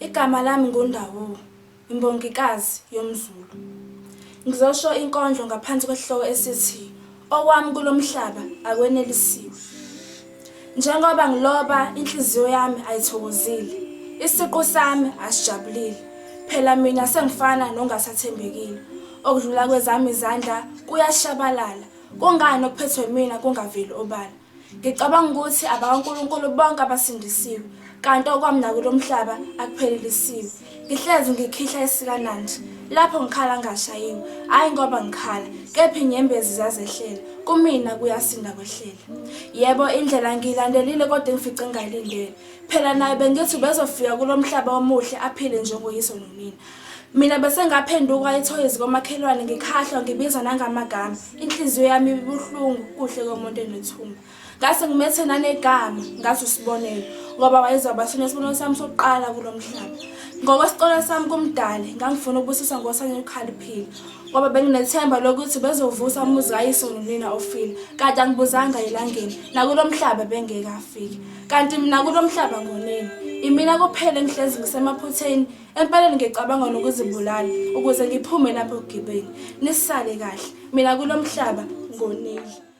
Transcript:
Igama lami nguNdawo, imbongikazi yomZulu. Ngizosho inkondlo ngaphansi kwesihloko esithi Owami kulomhlaba akwenelisiwe. Njengoba ngiloba inhliziyo yami ayithokozile, isiqu sami asijabulile. Phela mina sengifana nongasathembekile. Okudlula kwezami izandla kuyashabalala. Kungani okuphethwe mina kungaveli obala? Ngicabanga ukuthi abakaNkulunkulu bonke abasindisiwe, kanti okwami nakulo mhlaba akuphelelisiwe. Ngihlezi ngikhihla esikanandi, lapho ngikhala ngashayiwe, hhayi ngoba ngikhala, kepha inyembezi ziyazehlela, kumina kuyasinda kwehlela. Yebo, indlela ngiyilandelile kodwa engifice ngingayilindele. Phela naye bengithi ubezofika kulo mhlaba omuhle aphile njengoyise nonina. Mina bese ngaphenduka ithoyizi komakhelwane ngikhahlwa ngibizwa nangamagama. Inhliziyo yami ibibuhlungu kuhle komuntu enethumba. Ngase ngimethe nanegama ngathi usibonelo ngoba wayezoba sona isibonelo sami sokuqala kulo mhlaba. Ngokwesicelo sami kuMdali ngangifuna ukubusiswa ngosana olukhaliphile ngoba benginethemba lokuthi bezovusa umuzi kayise nonina ofile. Kanti angibuzanga elangeni nakulo mhlaba bengeke afike. Kanti mina kulo mhlaba ngoneni. Imina kuphela engihlezi ngisemaphutheni Empeleni ngicabanga nokuzibulala ukuze ngiphume lapho ekugibeni. Nisale kahle. Mina kulo mhlaba ngonile.